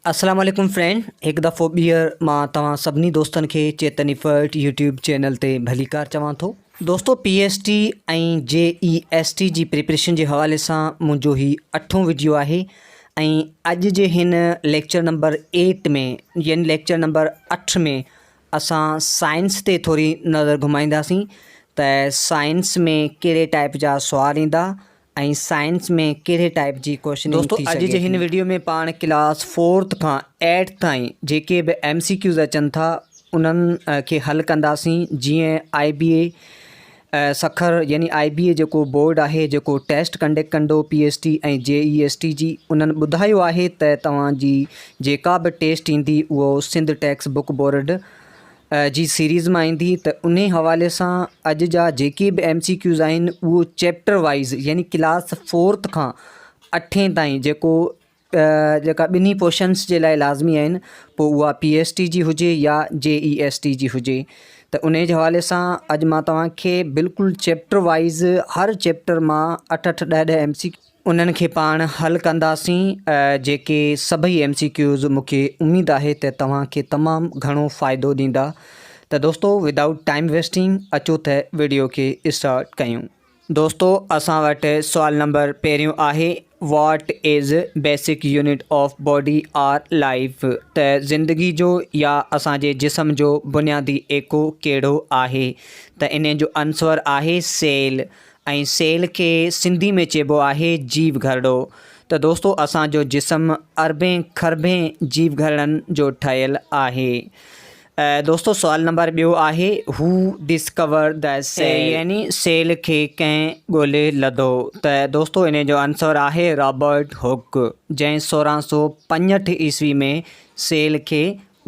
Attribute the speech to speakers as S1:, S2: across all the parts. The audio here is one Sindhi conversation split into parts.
S1: السلام عليڪم فرينڊ هڪ دفعو ٻيهر مان توهان سڀني دوستن کي چيتن افرٽ يوٽيوب چينل تي ڀليڪار چوان ٿو. دوستو P S T ۽ J E S T جي پريپريشن جي حوالي سان منهنجو هي اٺون وڊيو آهي ۽ اڄ جي هن ليڪچر نمبر ايٽ ۾ يعني ليڪچر نمبر اٺ ۾ اسان سائنس تي ٿوري نظر گهمائينداسين ته سائنس ۾ ڪهڙي ٽائپ جا سوال ايندا ۽ سائنس ۾ ڪهڙي ٽائپ جي ڪوشننگ دوستو ٿي اڄ سگهي جي هن ٿي. وڊيو ۾ پاڻ ڪلاس فورٿ کان ايٽ تائين جيڪي به ايم سي ڪيوز اچن ٿا انهن کي حل ڪنداسين جيئن آء بي اي سکر يعني آء بي اي جيڪو بورڊ آهي جيڪو ٽيسٽ ڪنڊڪٽ ڪندو P S T ۽ J E S T جي انهن ٻڌايو آهي ته توهان جي جيڪا به ٽيسٽ ايندي اهو سنڌ ٽيڪسٽ بڪ بورڊ جي سيريز مان ايندي ته انهي حوالي سان اڄ جا جيڪي به ايم سي ڪيوز آهن اهو چيپٽر وائيز يعني ڪلاس فورٿ کان اٺين تائين جيڪو جيڪا ٻنهي پورشنس جي لاء لازمي آهن پوء اها پي ايس ٽي جي هجي يا جي اي ايس ٽي جي هجي ته انهي جي حوالي سان اڄ مان توهان کي بلڪل چيپٽر وائيز هر چيپٽر مان اٺ اٺ ڏهه ڏهه ايم سي انهن کي پاڻ حل ڪنداسين جيڪي سڀئي ايم سي ڪيوز مون کي اميد آهي ته توهان کي تمام گهڻو فائدو ڏيندا ته دوستو ودائوٽ ٽائيم ويسٽنگ اچو ته وڊيو کي اسٽارٽ ڪيون. دوستو اسان وٽ سوال نمبر پهريون آهي what is basic unit of body or life ته زندگي جو يا اسان جي جسم جو بنيادي ايڪو ڪهڙو آهي ته انهي جو انسور آهي سيل ۽ سيل کي سنڌي ۾ چئبو آهي جيو گهرڙو ته دوستو اسان جو جسم اربين کربين جيو گهرڙن جو ٺهيل آهي دوستو سوال نمبر ٻيو آهي هو ڊسڪور the cell يعني سيل کي ڪنهن ڳولي لڌو ته دوستو ان جو آنسر آهي رابرٽ هوڪ جنهن 1665 عيسوي ۾ سيل کي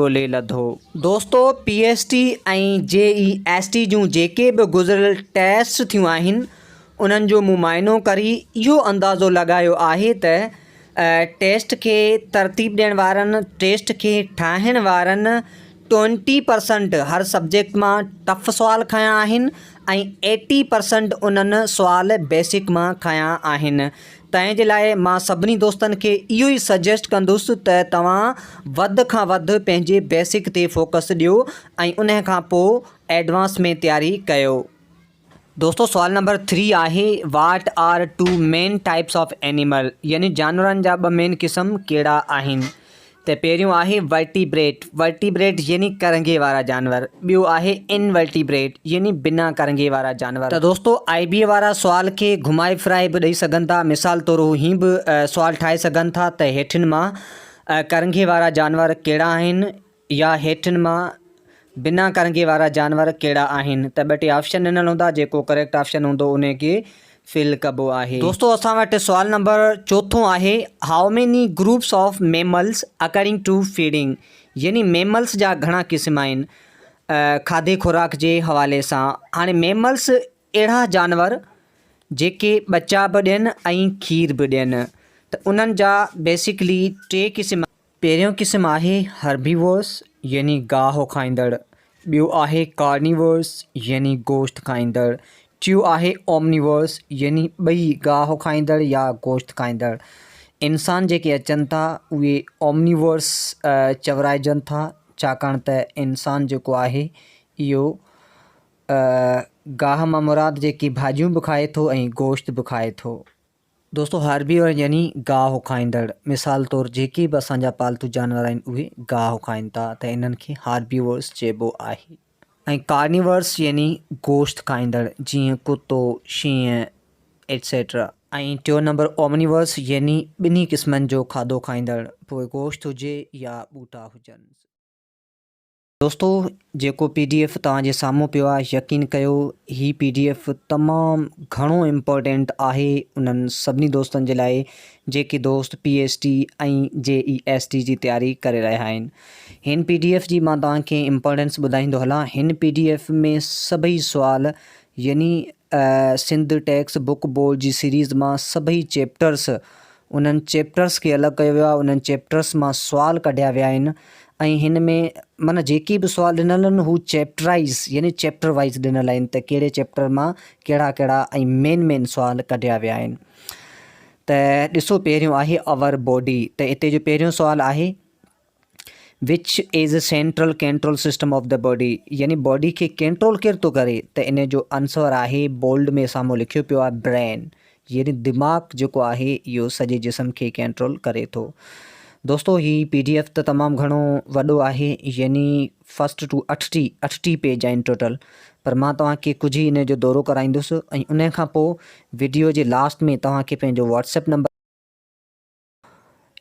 S1: ڳولي لڌو. دوستو P S T ۽ J E S T جون جيڪي به گذريل ٽيسٽ ٿيون آهن انهن جو مون معائنو ڪري اهو اندازو لڳايو آهي ته ٽيسٽ کي ترتيب ڏيڻ وارن ٽيسٽ کي ٺاهڻ وارن ٽوئنٽي پرسنٽ هر سبجيڪٽ مان ٽف سوال کنيا آهن ۽ ايٽي پرسنٽ انهن سوال بيسڪ مان کنيا آهن تنهن جي لاء مان سڀني دوستن کي اهو ئي سجيسٽ ڪندس ته توهان وڌ کان وڌ پنهنجي بيسڪ تي فوڪس ڏيو ۽ انهي کان پوء ايڊوانس ۾ تياري ڪيو. دوستو سوال نمبر ٿري آهي what are two main types of animal يعني جانورن جا ٻه مين قسم ڪهڙا آهن؟ ته پهريون آهي ورٽيبريٽ، Vertebrate، يعني ڪرنگهي وارا جانور، ٻيو آهي انورٽيبريٽ يعني بنا ڪرنگهي وارا جانور. ته دوستو آء بي اي وارا سوال کي گهمائي ڦرائي به ڏئي سگهن ٿا، مثال طور هو هين به سوال ٺاهي سگهن ٿا ته هيٺين مان ڪرنگهي وارا جانور ڪهڙا آهن يا هيٺين مان بنا ڪرنگهي وارا جانور ڪهڙا آهن ته ٻه ٽي آپشن ڏنل هوندا جيڪو ڪريڪٽ آپشن هوندو انهي کي فل ڪبو آهي. دوستو اسان وٽ سوال نمبر چوٿون آهي how many groups of mammals according to feeding يعني ميملس جا گهڻا قسم آهن کاڌي خوراڪ جي حوالي سان هاڻي ميملس اهڙا جانور جيڪي ٻچا به ڏين ۽ کير به ڏين ته انهن جا بيسڪلي ٽي قسم پهريون قسم آهي هربيورس يعني گاهه کائيندڙ، ٻيو آهي ڪارنيورس يعني گوشت کائيندڙ، ٽيون آهي اومنيورس يعني ٻئي گاهه کائيندڙ يا گوشت کائيندڙ. انسان جيڪي اچن ٿا اهي اومنيورس چورائجن ٿا ڇاڪاڻ ته انسان جيڪو آهي اهو گاهه مان مراد جيڪي ڀاڄيون به کائي ٿو ۽ گوشت به کائي ٿو. دوستو هاربيور يعني گاهه کائيندڙ، مثال طور جيڪي به اسان جا پالتو جانور آهن اهي گاهه کائين ٿا ته انهن کي هاربيورس چئبو آهي ۽ ڪارنيورس يعني گوشت کائيندڙ جيئن ڪتو، شينهن ايٽسيٽرا. ۽ ٽيون نمبر اومنيورس يعني ٻنهي قسمن جو کاڌو کائيندڙ پوء گوشت هجي يا ٻوٽا هجن. دوستو جيڪو پي ڊي ايف توهان جي سامهون پيو آهي يقين ڪيو هي پي ڊي ايف تمام گهڻو امپورٽينٽ آهي انهن سڀني دوستن جي لاء جيڪي دوست P S T ۽ J E S T جي تياري ڪري رهيا آهن هن پي ڊي ايف جي مان توهان کي امپورٽينس ٻڌائيندو هلان هن پي ڊي ايف ۾ سڀئي سوال يعني سنڌ ٽيڪسٽ بڪ بورڊ جي سيريز مان سڀئي چيپٽرس انهن چيپٽرس کي الڳ ڪيو ويو آهي انهن چيپٽرس مان سوال ڪڍيا ويا آهن ۽ هن ۾ معنيٰ جيڪي به سوال ڏنل آهن هو چيپٽرائز يعني چيپٽر وائز ڏنل آهن ته ڪهڙي چيپٽر مان ڪهڙا ڪهڙا ۽ مين مين سوال ڪڍيا ويا آهن ته ڏسو پهريون آهي اور باڊي ته هتي جو پهريون سوال آهي. Which is central control system of the body يعني باڊي کي ڪنٽرول ڪير ٿو ڪري ته ان جو آنسر آهي بولڊ ۾ سامهون لکيو پيو آهي برين يعني دماغ جيڪو آهي اهو سڄي جسم کي ڪنٽرول ڪري ٿو. دوستو هي پي ڊي ايف ته تمام گهڻو وڏو آهي يعني فرسٽ ٽو اٺٽيهه اٺٽيهه پيج آهن ٽوٽل پر مان توهان کي ڪجهه ئي ان جو دورو ڪرائيندس ۽ ان کان پوء وڊيو جي لاسٽ ۾ توهان کي پنهنجو واٽس ايپ نمبر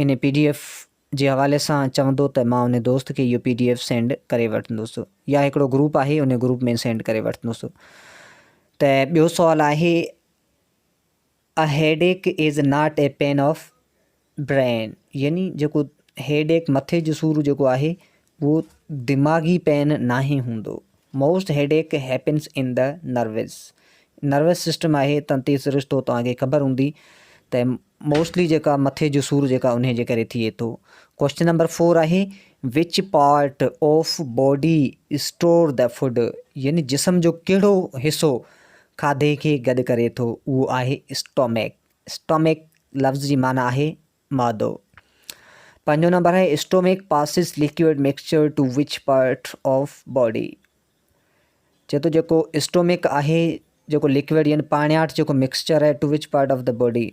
S1: ان پي ڊي ايف جي حوالي سان چوندو ته مان ان دوست کي اهو پي ڊي ايف سينڊ ڪري وٺندس يا هڪڙو گروپ آهي ان گروپ ۾ سينڊ ڪري وٺندس ته ٻيو سوال آهي A headache is not a pain of brain يعني جيڪو هيڊيڪ مٿي جو سور جيڪو آهي اهو دماغي پين ناهي هوندو Most headache happens in the nerves nervous system آهي تنتي سرشتو توهان کي خبر هوندي ته موسٽلي جيڪا مٿي جو سور جيڪا انهي جي ڪري ٿئي ٿو ڪوشچن نمبر فور آهي which part of body store the food يعني جسم جو ڪهڙو حصو کاڌي کي گڏ ڪري ٿو اهو آهي اسٽومڪ اسٽومڪ لفظ جي معنيٰ آهي مادو پنجون نمبر آهي stomach passes liquid mixture to which part of body چئي ٿو جيڪو اسٽومڪ آهي جيڪو لڪوئڊ يعني پاڻياٺ جيڪو مڪسچر آهي to which part of the body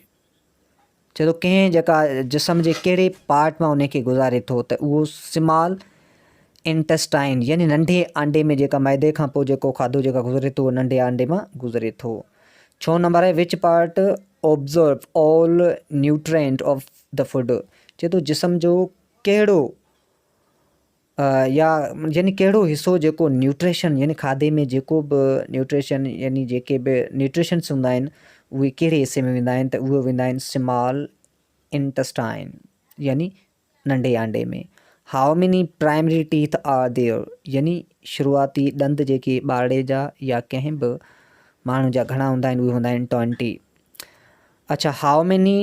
S1: چئي ٿو ڪنهن جيڪا جسم جي ڪهڙي پارٽ مان ان کي گذاري ٿو ته اهو سمال انٽسٽائن يعني ننڍي آنڊي ۾ جيڪا معدي کان پوء جيڪو کاڌو جيڪا گذري ٿو اهو ننڍي آنڊي مان گذري ٿو ڇهون نمبر آهي which part absorb all nutrient of the food چئي ٿو جسم جو ڪهڙو يا يعني ڪهڙو حصو جيڪو نيوٽريشن يعني کاڌي ۾ جيڪو به نيوٽريشن يعني جيڪي به نيوٽريشنس هوندا آهن اهي ڪهڙي حصي ۾ ويندا آهن ته اهي ويندا آهن سمال انٽسٽائن يعني ننڍي آنڊي ۾ how many primary teeth are there يعني شروعاتي ڏند جيڪي ٻارڙي جا يا ڪنهن به ماڻهو جا گهڻا هوندا آهن اهي هوندا آهن ٽوئنٽي اڇا how many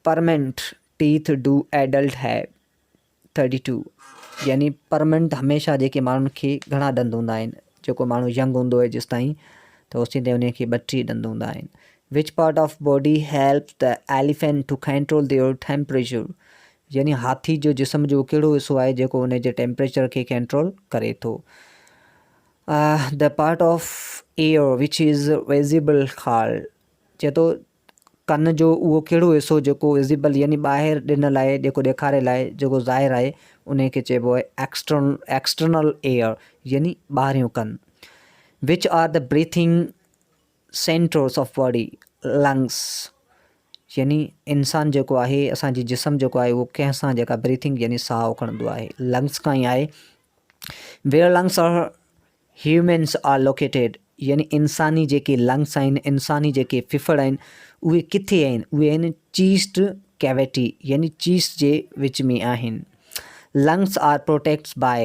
S1: permanent teeth do adult have thirty two يعني پرمنٽ هميشه جيڪي ماڻهن کي گهڻا ڏند هوندا آهن جيڪو ماڻهو ينگ هوندو آهي جيستائين ته اوسين تائين ان کي ٻٽيهه ڏند هوندا آهن which part of body help the elephant to control their temperature يعني هاٿي جو جسم جو ڪهڙو حصو آهي جيڪو ان جي ٽيمپريچر کي ڪنٽرول ڪري ٿو the part of ear which is visible called چئي ٿو ڪن جو اهو ڪهڙو حصو جيڪو وزيبل يعني ٻاهر ڏنل آهي جيڪو ڏيکاريل آهي جيڪو ظاهر آهي انهي کي چئبو آهي ايڪسٽرنل ايڪسٽرنل ايئر يعني ٻاهريون ڪن which are the breathing centres of body lungs يعني انسان جيڪو آهي اسان جي جسم جيڪو آهي اهو ڪنهن سان جيڪا بريٿنگ يعني ساهه کڻندو آهي لنگس کان ئي آهي where lungs are humans are located يعني انساني جيڪي لنگس آهن انساني جيڪي ڦڦڙ آهن اهي ڪٿي آهن اهي آهن چيسٽ ڪيويٽي يعني چيسٽ جي وچ ۾ آهن lungs are protects by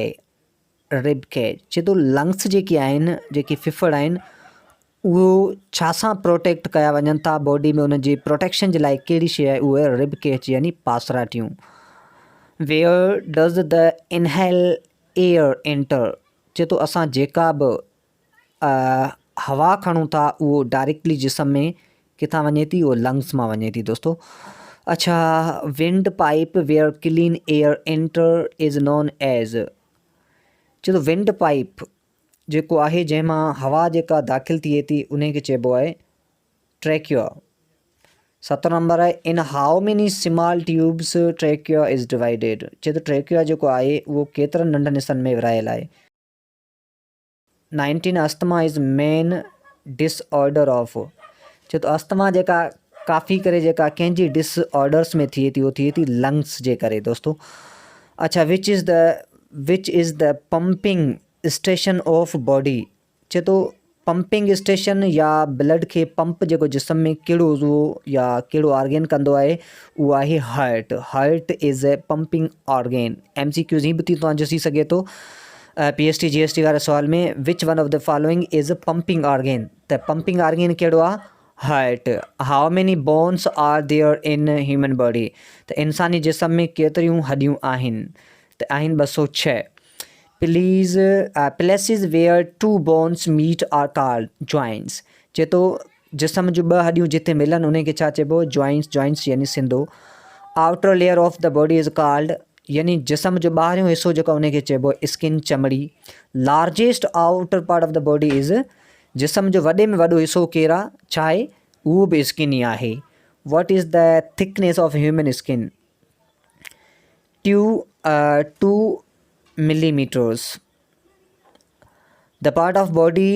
S1: rib cage چي ٿو لنگس جيڪي آهن جيڪي ڦڦڙ آهن اهو ڇا سان پروٽيڪٽ ڪيا وڃن ٿا باڊي ۾ انهن جي پروٽيڪشن جي لاء ڪهڙي شي آهي اهو آهي رب ڪيج يعني پاسراٽيون where does the inhale air enter چئي ٿو اسان جيڪا به هوا کڻون ٿا اهو ڊائريڪٽلي جسم ۾ ڪٿان وڃي ٿي اهو لنگس مان وڃي ٿي دوستو اڇا wind pipe where clean air enter is known as چئي ٿو ونڊ پائپ جيڪو آهي جنهن مان هوا جيڪا داخل ٿئي ٿي ان کي چئبو آهي ٽريڪيا ستون نمبر آهي in how many small tubes trachea is divided چي ٿو ٽريڪيا جيڪو آهي اهو ڪيترن ننڍن حصن ۾ ورهايل آهي. Nineteen asthma is main disorder of چي ٿو اسٿما جيڪا ڪافي ڪري جيڪا ڪنهن جي ڊس آرڊرس ۾ ٿئي ٿي اهو ٿئي ٿي لنگس جي ڪري دوستو اڇا which is the which is the pumping station of body چئي ٿو پمپنگ اسٽيشن يا بلڊ کي پمپ جيڪو جسم ۾ ڪهڙو عضوو يا ڪهڙو آرگين ڪندو آهي اهو آهي heart heart is a pumping organ M C Qs هي به توهان جو ٿي سگهي ٿو P S T G S T واري سوال ۾ which one of the following is pumping organ ته پمپنگ آرگين ڪهڙو آهي heart how many bones are there in human body ته انساني جسم ۾ ڪيتريون هڏيون آهن ته آهن 206 please places where two bones meet are called joints چئي ٿو جسم جون ٻه هڏيون جتي ملن انهي کي ڇا چئبو جوائنٽس جوائنٽس يعني Sindhu outer layer of the body is called يعني جسم جو ٻاهريون حصو جيڪو ان کي چئبو آهي اسڪن چمڙي. Largest outer part of the body is جسم جو وڏي ۾ وڏو حصو ڪير آهي ڇا آهي اهو به اسڪن ئي آهي. What is the thickness of human skin 2 millimetres. The part of body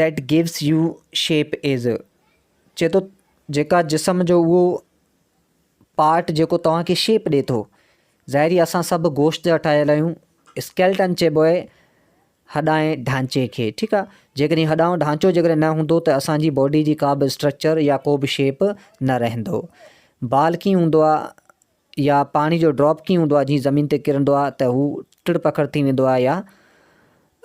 S1: that gives you shape is چئي ٿو جيڪا جسم جو اهو پارٽ جيڪو توهان کي شيپ ڏي ٿو. ظاهري اسان سڀ گوشت جا ٺاهيل آهيون. اسڪيلٽن چئبو آهي هڏائين ڍانچي کي ٺيڪ آهي. جيڪڏهن هڏائون ڍانچو جيڪڏهن نه هوندو ته اسان جي باڊي جي ڪا به اسٽرڪچر يا ڪو به شيپ نه رهندو. بال ڪيئن هوندو آهي يا پاڻي جو ڊراپ ڪيئن هوندو آهي جيئن زمين تي ڪرندو آهي ته هو ٽڙ پکڙ ٿي ويندو آهي يا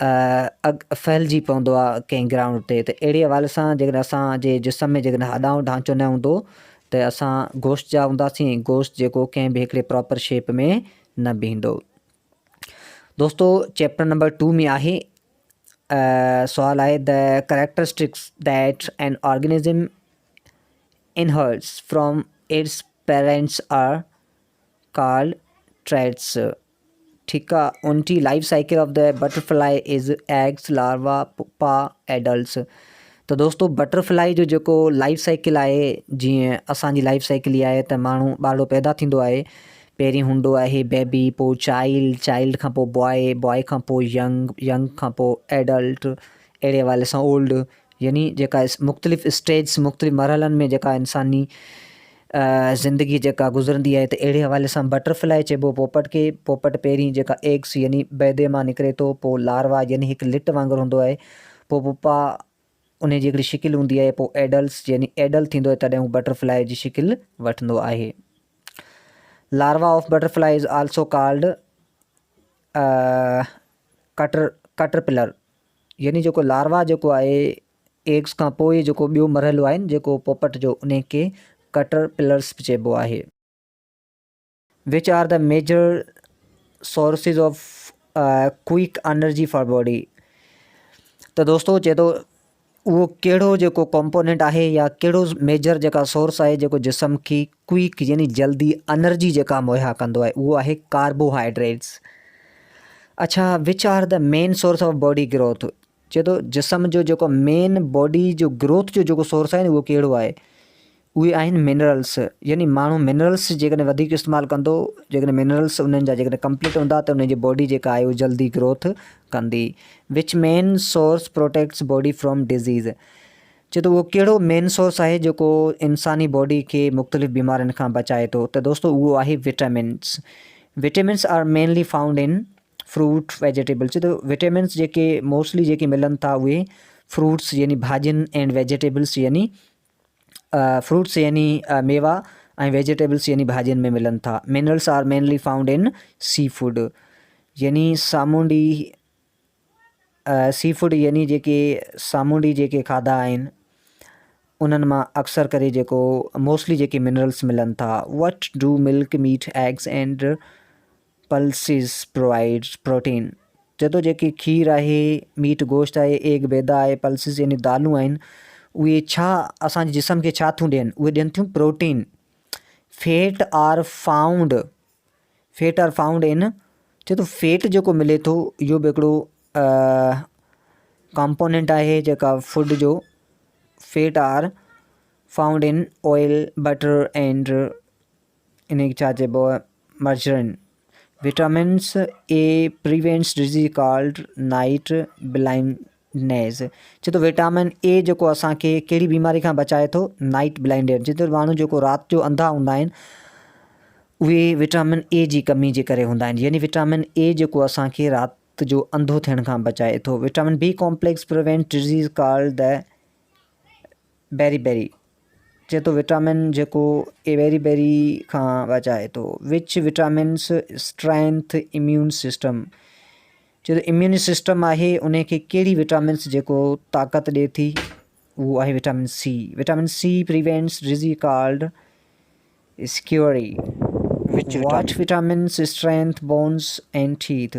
S1: ڦهلجي پوندو آهي ڪنهن گرائونڊ تي ته اهڙي حوالي سان جيڪڏهن اسان جي جسم ۾ جيڪڏهن هڏائون ڍانچو نه هوندو ته اسان گوشت جا هونداسين ۽ گوشت جيڪو ڪنهن به هڪڙي پراپر شيپ ۾ نه بيهندو. دوستو چيپٽر نمبر 2 ۾ آهي سوال آهي the characteristics that an organism inherits from its parents are called traits. ٺيڪ آ ان جي life cycle of the butterfly is eggs larva pupa adults ته دوستو بٽر فلائي جو جيڪو لائف سائيڪل آهي جيئن اسان جي لائف سائيڪل اها آهي ته ماڻهو ٻارڙو پيدا ٿيندو آهي پهرين هوندو آهي بيبي پوء چائلڊ چائلڊ کان پوء بواء بواء کان پوء ينگ ينگ کان پوء ايڊلٽ اهڙي حوالي سان اولڊ يعني جيڪا مختلف اسٽيجز مختلف مرحلن ۾ جيڪا انساني زندگي جيڪا گذرندي آهي ته اهڙي حوالي سان بٽر فلائي چئبو پوپٽ کي پوپٽ پهرين جيڪا ايگس يعني بيدي مان نڪري ٿو پوء لاروا يعني هڪ لٽ وانگر هوندو آهي پوء پوپا ان جي هڪڙي شڪل هوندي آهي پوء ايڊلٽس يعني ايڊلٽ ٿيندو آهي تڏهن هو بٽر فلائي جي شڪل وٺندو آهي larva of butterfly is also called caterpillar يعني جيڪو لاروا جيڪو آهي ايگس کان پوء جيڪو ٻيو مرحلو آهي جيڪو پوپٽ جو انهي کي ڪٽر پلرس به چئبو آهي. Which are the major sources of quick energy for body ته دوستو چئي ٿو اهو ڪهڙو جيڪو ڪمپونينٽ آهي يا ڪهڙو ميجر جيڪا سورس آهي جيڪو جسم کي ڪوئڪ يعني جلدي انرجي جيڪا مهيا ڪندو آهي اهو آهي ڪاربوهائيڊريٽس اڇا which are the main source of body growth چئي ٿو جسم جو جيڪو مين باڊي جو گروٿ جو جيڪو سورس آهي اهو ڪهڙو آهي اهي آهن منرلس يعني ماڻهو منرلس جيڪڏهن وڌيڪ استعمال ڪندو جيڪڏهن منرلس انهن جا جيڪڏهن ڪمپليٽ هوندا ته انهن جي باڊي جيڪا آهي اهو جلدي گروٿ ڪندي which main source protects body from disease چي ٿو اهو ڪهڙو مين سورس آهي جيڪو انساني باڊي کي مختلف بيمارين کان بچائي ٿو ته دوستو اهو آهي vitamins vitamins are mainly found in fruit vegetable چي ٿو وٽامنس جيڪي موسٽلي جيڪي ملن ٿا اهي فروٽس يعني ڀاڄين اينڊ ويجيٽيبلس يعني فروٽس يعني ميوا ۽ ويجيٽيبلس يعني ڀاڄين ۾ ملن ٿا. Minerals are mainly found in sea food يعني سامونڊي سي فوڊ يعني جيڪي سامونڊي جيڪي کاڌا آهن انهن مان اڪثر ڪري جيڪو موسٽلي جيڪي منرلس ملن ٿا. What do milk meat eggs and pulses provide protein چئي ٿو جيڪي کير آهي ميٽ گوشت آهي ايگ بيدا آهي پلسز يعني دالون آهن اهي ڇا اسان جي جسم کي ڇا ٿيون ڏين اهي ڏين ٿيون protein fat are found fat are found in چئي ٿو فيٽ جيڪو ملي ٿو اهو به هڪڙو ڪمپونينٽ آهي جيڪا فوڊ جو fat are found in oil butter and ان کي ڇا چئبو آهي margarine vitamins A prevents disease called night blindness چي ٿو وٽامن اي جيڪو اسانکي ڪهڙي بيماري کان بچائي ٿو نائٽ بلائنڊيڊ چي ٿو ماڻهو جيڪو رات جو انڌا هوندا آهن اهي وٽامن اي جي ڪمي جي ڪري هوندا آهن يعني وٽامن اي جيڪو اسانکي رات جو انڌو ٿيڻ کان بچائي ٿو vitamin B complex prevent disease called the beriberi چئي ٿو وٽامن جيڪو اي بيري بيري کان بچائي ٿو which vitamins strength immune system چئي ٿو اميون سسٽم آهي ان کي ڪهڙي وٽامنس جيڪو طاقت ڏي ٿي اهو آهي vitamin C vitamin C prevents disease called scurvy which what vitamins strength bones and teeth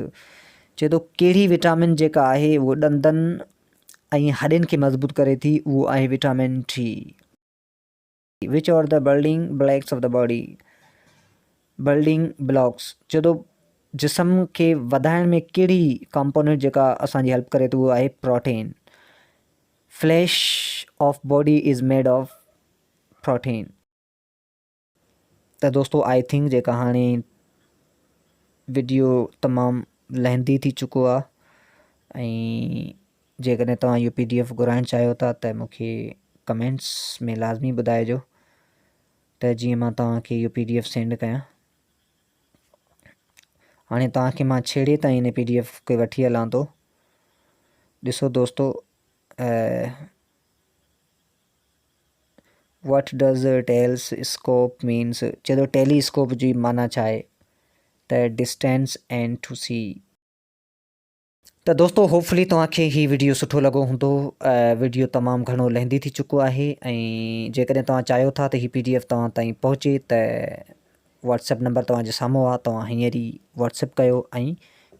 S1: چئي ٿو ڪهڙي وٽامن جيڪا آهي اهو ڏندن ۽ هڏين کي مضبوط ڪري ٿي اهو آهي vitamin D. Which are the building blocks of the body building blocks چئي ٿو جسم کي وڌائڻ ۾ ڪهڙي ڪمپونينٽ جيڪا اسان جي هيلپ ڪري ٿو اهو آهي protein. Flesh of body is made of protein. ته دوستو I think جيڪا هاڻي وڊيو تمام لهندي ٿي چڪو آ ۽ جيڪڏهن توهان اهو پي ڊي ايف گهرائڻ چاهيو ٿا ته مونکي ڪمينٽس ۾ لازمي ٻڌائجو ته جيئن مان توهان کي اهو پي ڊي ايف سينڊ ڪيان. هاڻي توهان کي مان ڇيڙي تائين هن پي ڊي ايف کي وٺي هلان ٿو. ڏسو دوستو what does tales scope means چئي ٿو ٽيلي اسڪوپ جي معنيٰ ڇا آهي ته ڊسٽينس اينڊ ٽو سي. ته دوستو هوپ فلي توهان کي هي وڊيو سٺو لڳو هوندو. وڊيو تمام گهڻو لهندي ٿي چڪو آهي ۽ جيڪڏهن توهان چاهيو ٿا ته هي پي ڊي ايف توهان تائين پهچي ته واٽس ايپ نمبر توهان جي سامهون آهي توهان هينئر ئي واٽس ايپ ڪيو ۽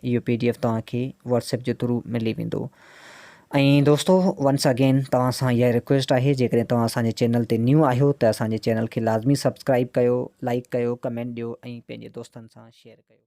S1: اهو پي ڊي ايف توهان کي واٽس ايپ جي ٿرو ملي ويندو ۽ دوستو ونس اگين توهان سان اها رڪويسٽ آهي جيڪڏهن توهان اسان جي چينل تي نيو آهيو ته اسان جي چينل کي لازمي سبسڪرائب ڪيو لائڪ ڪيو ڪمينٽ ڏيو ۽ پنهنجي دوستن سان شيئر ڪيو.